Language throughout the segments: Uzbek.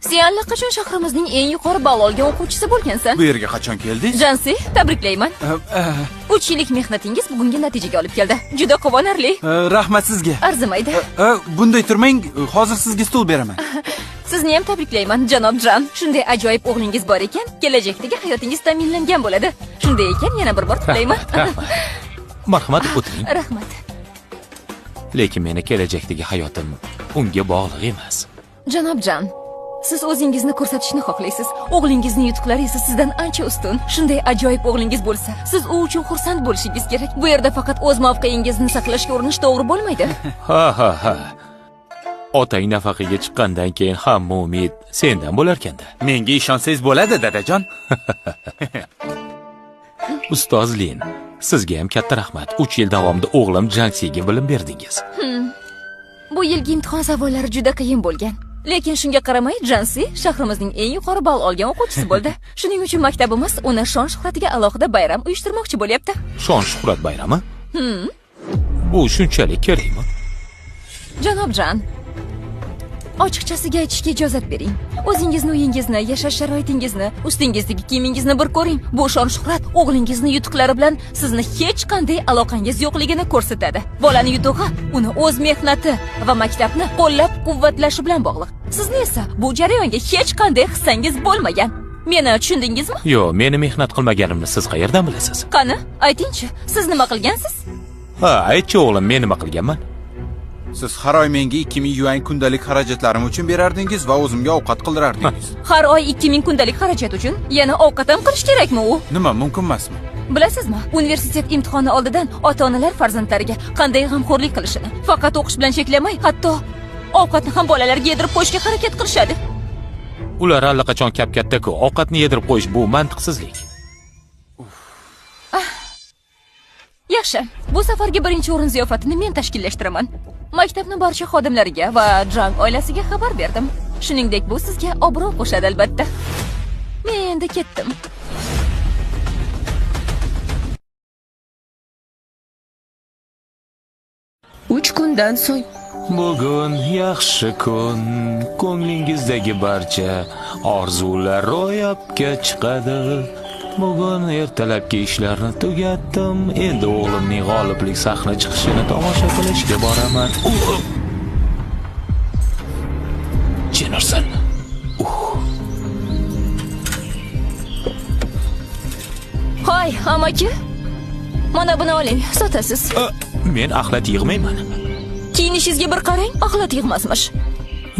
Sen allaqachon shahrimizning eng yuqori ball olgan o'quvchisi bo'lgansan. Bu yerga qachon keldingiz? Jansi, tabriklayman. 3 yillik mehnatingiz bugungi natijaga olib keldi. Juda quvonarli. Rahmat sizga. Arzimaydi. Bunday turmang, hozir sizga stul beraman. Sizni ham tabriklayman, janob Jan. Shunday ajoyib o'g'lingiz bor ekan, kelajakdagi hayotingiz ta'minlangan bo'ladi. Shunday ekan, yana bir bor qutlayman. Marhamat, o'tiring. Rahmat. Lekin meni kelajakdagi hayotim unga bog'liq emas. Janob Jan, siz o'zingizni ko'rsatishni xohlaysiz. O'g'lingizning yutuqlari esa sizdan ancha ustun. Shunday ajoyib o'g'lingiz bo'lsa, siz u uchun xursand bo'lishingiz kerak. Bu yerda faqat o'z mavqeingizni saqlashga urinish to'g'ri bo'lmaydi. Ha ha ha. Otang nafaqaga chiqqandan keyin hamma umid sendan bo'larkanda. Menga ishonsangiz bo'ladi, dadajon. Ustoz Lin, sizga ham katta rahmat. 3 yil davomida o'g'lim Jansiga bilim berdingiz. Bu yilgi imtihon savollari juda qiyin bo'lgan. Lekin shunga qaramay Jansi shahrimizning eng yuqori ball olgan o'quvchisi bo'ldi. Shuning uchun maktabimiz uni shon-shuhratiga alohida bayram uyushtirmoqchi bo'lyapti. Shon-shuhrat bayrami? Bu shunchalik kerakmi? Janob Jan, ochiqchasiga aytishga ijozat bering. O'zingizni uyingizni, yashash sharoitingizni, ustingizdagi kiyimingizni bir ko'ring. Bu shon-shuhrat o'g'lingizni yutuqlari bilan sizni hech qanday aloqangiz yo'qligini ko'rsatadi. Bolani yutug'i uni o'z mehnati va maktabni qo'llab-quvvatlashi bilan bog'liq. Sizni esa bu jarayonga hech qanday hissangiz bo'lmagan. Meni tushundingizmi? Yo'q, meni mehnat qilmaganimni siz qayerdan bilasiz? Qani, aytingchi, siz nima qilgansiz? Ha, aytchi o'g'lim, men nima qilganman? Siz har oy menga 2000 yuan kundalik xarajatlarim uchun berardingiz va o'zimga ovqat qildirardingiz. Har oy 2000 kundalik xarajat uchun yana ovqat ham qilish kerakmi u? Nima, mumkin emasmi? Bilasizmi, universitet imtihoni oldidan ota-onalar farzandlariga qanday g'amxo'rlik qilishini, faqat o'qish bilan cheklamay, hatto ovqatni ham bolalarga yedirib qo'yishga harakat qilishadi. Ular allaqachon kap-katta-ku, ovqatni yedirib qo'yish bu mantiqsizlik. Yaxshi, bu safargi birinchi o'rin ziyofatini men tashkillashtiraman. Maktabni barcha xodimlariga va Jang oilasiga xabar berdim. Shuningdek, bu sizga obro' qo'shadi albatta. Men endi ketdim. Uch kundan so'ng. Bugun yaxshi kun, ko'nglingizdagi barcha orzular ro'yobga chiqadi. Bugun ertalabki ishlarni tugatdim. Endi o'g'limning g'oliblik sahna chiqishini tomosha qilishga boraman. Jennerson. Hoy, amaki. Mana buni oling, sotasiz. Men axlat yig'mayman. Kiyinishingizga bir qarang, axlat yig'masmish.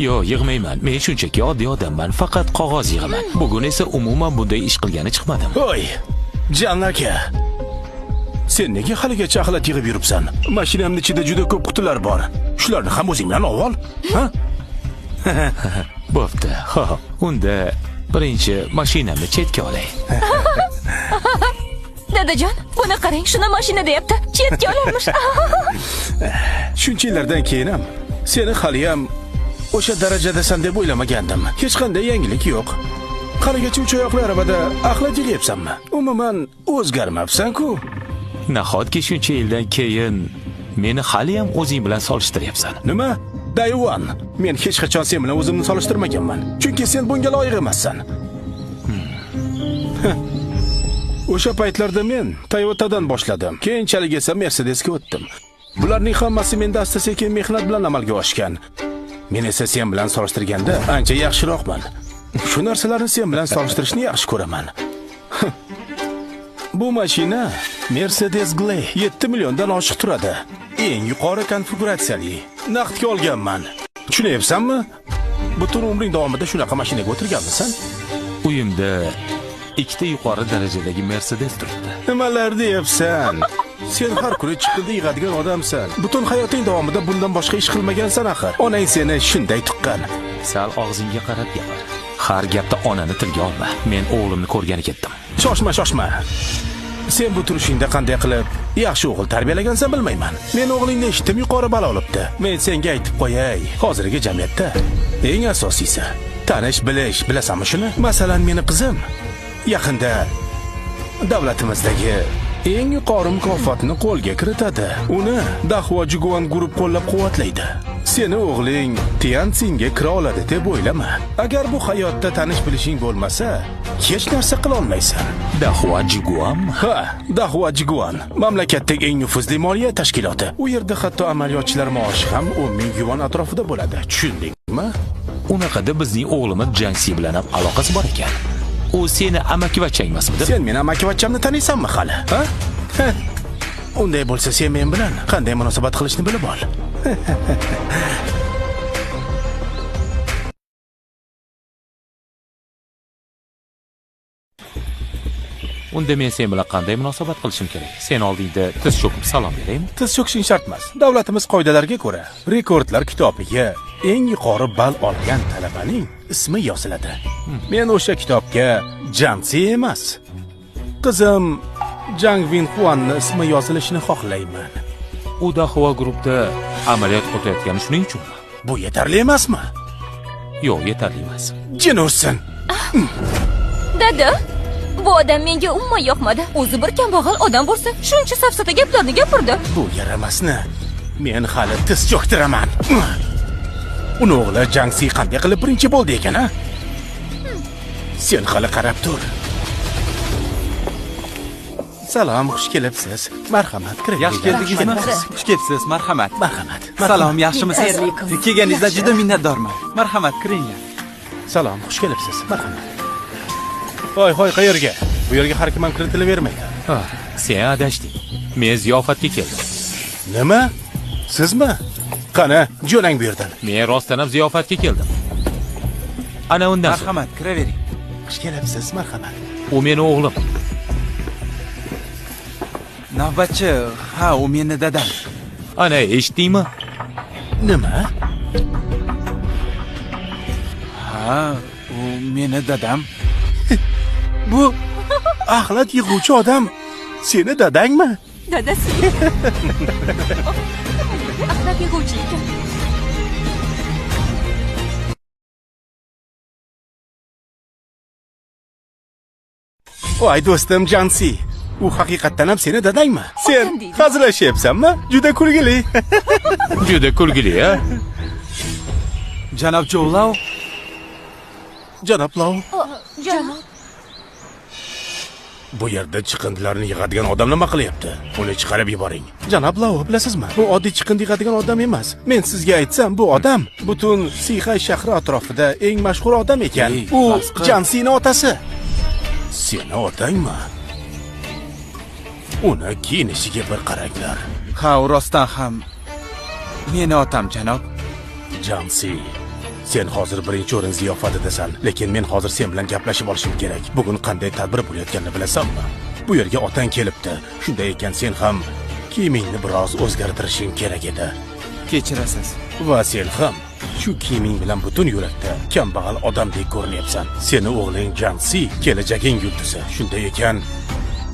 Yo'q, yig'mayman. Men shunchaki oddiy odamman, faqat qog'oz yig'aman. Bugun esa umuman bunday ish qilgani chiqmadim. Oy, Jan aka. Sen nega haligacha axlat yig'ib yuribsan? Mashinamning ichida juda ko'p qutilar bor. Shularni ham o'zing bilan ol. Ha? Bo'pti. Xo'p, unda birinchi mashinamni chetga olay. Dadajon, buni qarang, shuni mashina deyapti. Chetga olarmish. Shuncha yillardan keyin ham seni hali ham o'sha darajadasan deb o'ylamagandim. Hech qanday yangilik yo'q. Haligacha uch oyoqli arabada axlat yig'yapsanmi? Umuman o'zgarmabsan-ku. Nahotki shuncha yildan keyin meni hali ham o'zing bilan solishtiryapsan? Nima? Dayvon, men hech qachon sen bilan o'zimni solishtirmaganman. Chunki sen bunga loyiq emassan. O'sha paytlarda men Toyota'dan boshladim. Keyinchalik esa Mercedesga o'tdim. Bularning hammasi menda asta-sekin mehnat bilan amalga oshgan. Men esa sen bilan solishtirganda ancha yaxshiroqman. Shu narsalarni sen bilan solishtirishni yaxshi ko'raman. Bu mashina Mercedes Gley 7 milliondan oshiq turadi. Eng yuqori konfiguratsiyali. Naqdga olganman. Tushunyapsanmi? Butun umring davomida shunaqa mashinaga o'tirganmisan? Uyimda ikkita yuqori darajadagi Mercedes turibdi. Nimalar deyapsan? Sen har kuni chiqindi yig'adigan odamsan. Butun hayoting davomida bundan boshqa ish qilmagansan axir. Onang seni shunday tuqqan. Sal og'zingga qarab gapir. Har gapda onani tilga olma. Men o'g'limni ko'rgani ketdim. Shoshma, shoshma. Sen bu turishingda qanday qilib yaxshi o'g'il tarbiyalagansan bilmayman. Men o'g'lingni eshitdim, yuqori ball olibdi. Men senga aytib qo'yay, hozirgi jamiyatda eng asosiysi tanish bilish, bilasanmi shuni? Masalan, meni qizim yaqinda davlatimizdagi eng yuqori mukofotni qo'lga kiritadi. Uni Dahua Juguan Group qo'llab-quvvatlaydi. Seni o'g'ling Tianjinga kira oladi deb o'ylama. Agar bu hayotda tanish bilishing bo'lmasa, hech narsa qila olmaysan. Dahua Juguanmi? Ha, Dahua Juguan mamlakatdagi eng nufuzli moliya tashkiloti. U yerda hatto amaliyotchilar maoshi ham 10 ming yuan atrofida bo'ladi. Tushundingmi? Unaqada bizning o'g'limiz Jansi bilan ham aloqasi bor ekan. U seni amakivachang emasmidi? Sen meni amakivachamni taniysanmi hali? Ha? Unday bo'lsa sen men bilan qanday munosabat qilishni bilib ol. Unda men sen bilan qanday munosabat qilishim kerak? Sen oldingda tiz cho'kib salom beraymi? Tiz cho'kishing shart emas. Davlatimiz qoidalariga ko'ra, rekordlar kitobiga eng yuqori ball olgan talabaning ismi yoziladi. Men o'sha kitobga Jansi emas, qizim Jang Vinxuanning ismi yozilishini xohlayman. U Dahua Groupda amaliyot o'tayotgani shuning uchunmi? Bu yetarli emasmi? Yo'q, yetarli emas. Jin ursin. Dada, bu odam menga umuman yoqmadi. O'zi bir kambag'al odam bo'lsa, shuncha safsata gaplarni gapirdi. Bu yaramasni men hali tiz cho'ktiraman. Uni o'g'li Jangsi qanday qilib birinchi bo'ldi ekan, a? Sen hali qarab tur. Salom, xush kelibsiz. Marhamat, kiring. Yaxshi keldingizmi? Xush kelibsiz, marhamat. Marhamat. Salom, yaxshimisiz? Kelganingizdan juda minnatdorman. Marhamat, kiringlar. Salom, xush kelibsiz. Marhamat. Hoy, hoy, qayerga? Bu yerga har kim ham kiritilavermaydi. Ha, sen adashding. Men ziyofatga keldim. Nima? Sizmi? Qani, jo'nang bu yerdan. Men rostdan ham ziyofatga keldim. Ana undan so'ng. Marhamat, kiravering. Xush kelibsiz, marhamat. U meni o'g'lim. Navbatchi, ha, u meni dadam. Ana, eshitdingmi? Nima? Ha, u meni dadam. Bu axlat yig'uvchi odam seni dadangmi? Dadasi. Axlat yig'uvchi ekan. Voy do'stim Jansi, u haqiqatdan ham seni dadangmi? Sen hazillashyapsanmi? Juda kulgili. Juda kulgili, a? Janob Jo'lov. Janob Lov. Janob. Bu yerda chiqindilarni yig'adigan odam nima qilyapti? Uni chiqarib yuboring. Janob Lov, bilasizmi? Bu oddiy chiqindi yig'adigan odam emas. Men sizga aytsam, bu odam butun Sixay shahri atrofida eng mashhur odam ekan. U Jansini otasi. Seni otangmi? Uni kiyinishiga bir qaranglar. Ha, u rostdan ham meni otam, janob. Jansi, sen hozir birinchi o'rin ziyofatidasan, lekin men hozir sen bilan gaplashib olishim kerak. Bugun qanday tadbir bo'layotganini bilasanmi? Bu yerga otang kelibdi. Shunday ekan sen ham kiyimingni biroz o'zgartirishing kerak edi. Kechirasiz. Va sen ham shu kiyiming bilan butun yo'lakda kambag'al odamdek ko'rinyapsan. Seni o'g'ling Jansi kelajaging yulduzi. Shunday ekan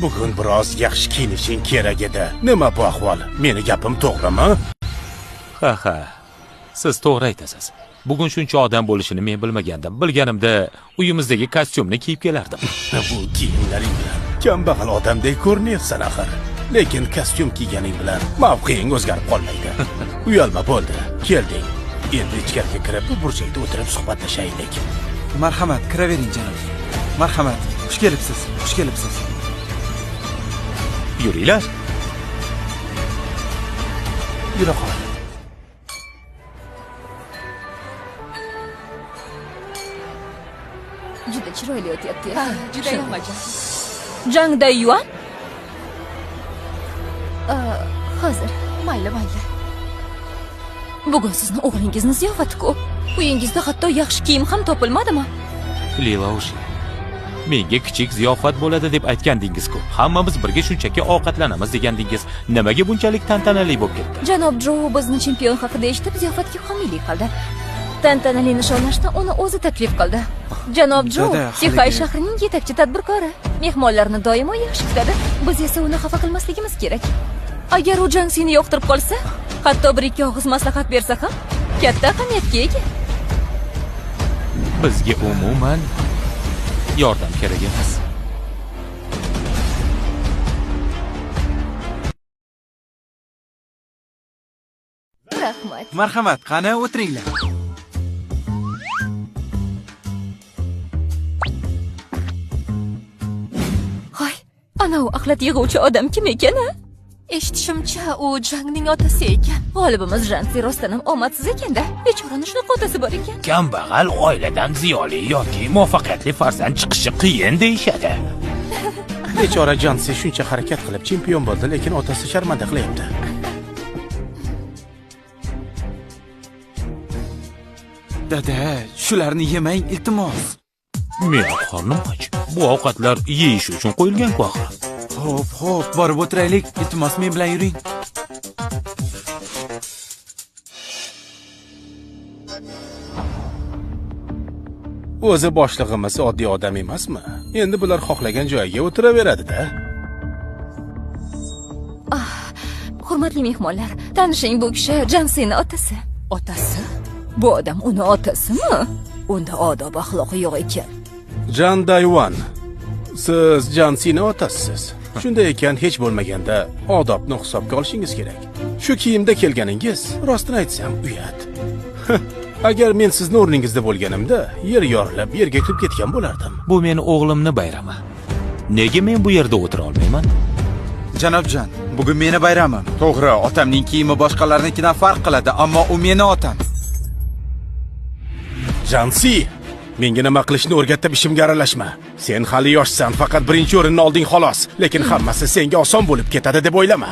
bugun biroz yaxshi kiyinishing kerak edi. Nima bu ahvol? Meni gapim to'g'rimi? Ha, ha. Siz to'g'ri aytasiz. Bugun shuncha odam bo'lishini men bilmagandim. Bilganimda uyimizdagi kostyumni kiyib kelardim. Bu kiyimlaring bilan kambag'al odamdek ko'rinyapsan axir. Lekin kostyum kiyganing bilan mavqeing o'zgarib qolmaydi. Uyalma, bo'ldi. Kelding. Endi ichkariga kirib, bu burchakda o'tirib suhbatlashaylik. Marhamat, kiravering janob. Marhamat, xush kelibsiz. Xush kelibsiz. Yuringlar. Yura qol. Juda chiroyli o'tyapti. Ha, juda yoqmagan. Jang Dayuan? Hozir. Mayli, mayli. Bugun sizni o'g'lingizni ziyofati-ku. Uyingizda hatto yaxshi kiyim ham topilmadimi? Lilaushi, menga kichik ziyofat bo'ladi deb aytgandingiz-ku. Hammamiz birga shunchaki ovqatlanamiz degandingiz. Nimaga bunchalik tantanali bo'lib ketdi? Janob Joe bizni chempion haqida eshitib ziyofatga homiylik qildi. Tantanali nishonlashni uni o'zi taklif qildi. Janob Joe Sixay shahrining yetakchi tadbirkori. Mehmonlarni doimo yaxshi kutadi. Biz esa uni xafa qilmasligimiz kerak. Agar u Jangsini yoqtirib qolsa, hatto bir ikki og'iz maslahat bersa ham katta ahamiyatga ega. Bizga umuman yordam kerak emas. Rahmat. Marhamat, qani o'tiringlar. Hoy, ana u axlat yig'uvchi odam kim ekan, a? Eshitishimcha, u Jangning otasi ekan. G'olibimiz Jansi rostdan ham omadsiz ekanda. Bechorani shunaqa otasi bor ekan. Kambag'al oiladan ziyoli yoki muvaffaqiyatli farzand chiqishi qiyin deyishadi. Bechora Jansi shuncha harakat qilib chempion bo'ldi, lekin otasi sharmanda qilyapti. Dada, shularni yemang, iltimos. Men qornim och. Bu ovqatlar yeyish uchun qo'yilgan-ku axir. Xo'p, xo'p, borib o'tiraylik. Iltimos, men bilan yuring. O'zi boshlig'imiz oddiy odam emasmi? Endi bular xohlagan joyiga o'tiraveradi-da. Hurmatli mehmonlar, tanishing, bu kishi Jansini otasi. Otasi? Bu odam uni otasimi? Unda odob axloqi yo'q ekan. Jan Dayuan, siz Jansini otasisiz. Shunday ekan, hech bo'lmaganda odobni hisobga olishingiz kerak. Shu kiyimda kelganingiz, rostini aytsam, uyat. Agar men sizni o'rningizda bo'lganimda, yer yorilib, yerga kirib ketgan bo'lardim. Bu meni o'g'limni bayrami. Nega men bu yerda o'tira olmayman? Janobjon, bugun meni bayramim. To'g'ri, otamning kiyimi boshqalarnikidan farq qiladi, ammo u meni otam. Jansi, menga nima qilishni o'rgatib ishimga aralashma. Sen hali yoshsan, faqat birinchi o'rinni olding xolos, lekin hammasi senga oson bo'lib ketadi deb o'ylama.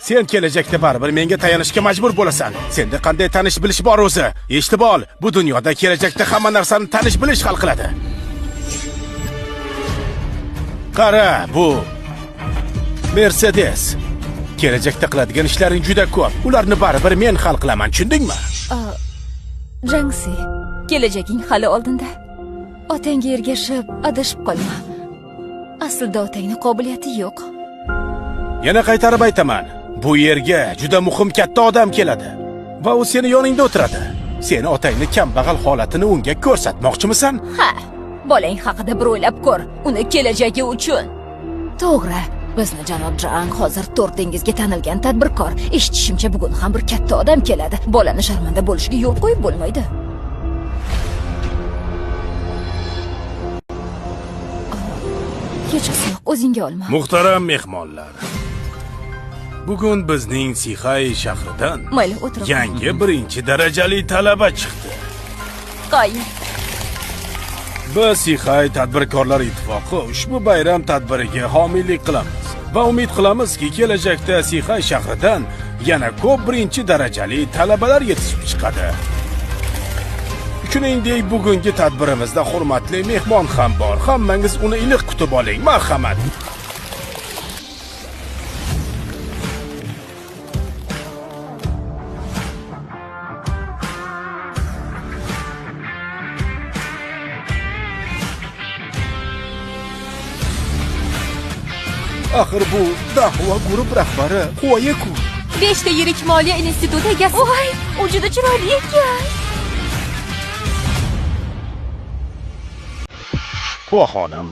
Sen kelajakda baribir menga tayanishga majbur bo'lasan. Senda qanday tanish bilish bor o'zi? Eshitib ol, bu dunyoda kelajakda hamma narsani tanish bilish hal qiladi. Qara, bu Mercedes. Kelajakda qiladigan ishlaring juda ko'p. Ularni baribir men hal qilaman, tushundingmi? Jangsi, kelajaging hali oldinda. Otangga ergashib, adashib qolma. Aslida otangning qobiliyati yo'q. Yana qaytarib aytaman, bu yerga juda muhim katta odam keladi va u seni yoningda o'tiradi. Seni otangni kambag'al holatini unga ko'rsatmoqchimisan? Ha, bolang haqida bir o'ylab ko'r, uni kelajagi uchun. To'g'ri, bizni janob Jang hozir to'rt dengizga tanilgan tadbirkor. Eshitishimcha bugun ham bir katta odam keladi. Bolani sharmanda bo'lishiga yo'l qo'yib bo'lmaydi. Hechqisi yo'q, o'zingga olma. Muhtaram mehmonlar, bugun bizning Sixay shahridan mayli, o'tirib yangi birinchi darajali talaba chiqdi. Qoyil. Biz Sixay tadbirkorlar ittifoqi ushbu bayram tadbiriga homiylik qilamiz va umid qilamizki, kelajakda Sixay shahridan yana ko'p birinchi darajali talabalar yetishib chiqadi. Shuningdek, bugungi tadbirimizda hurmatli mehmon ham bor. Hammangiz uni iliq kutib oling. Marhamat. Axir bu Dahua guruh rahbari Huayeku. 5 ta yirik moliya instituti egasi. Voy, u juda chiroyli ekan. Hua xonim,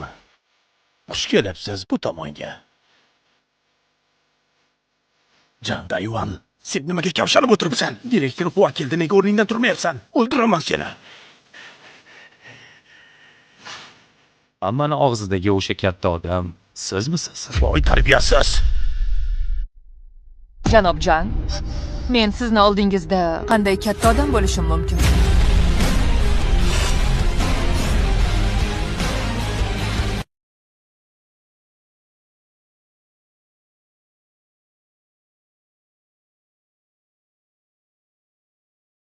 xush kelibsiz bu tomonga. Jan Dayuan, sen nimaga kavshanib o'tiribsan? Direktor Hua keldi, nega o'rningdan turmayapsan? O'ldiraman seni. Hammani og'zidagi o'sha katta odam sizmisiz? Voy tarbiyasiz. Janob Jang, men sizni oldingizda qanday katta odam bo'lishim mumkin?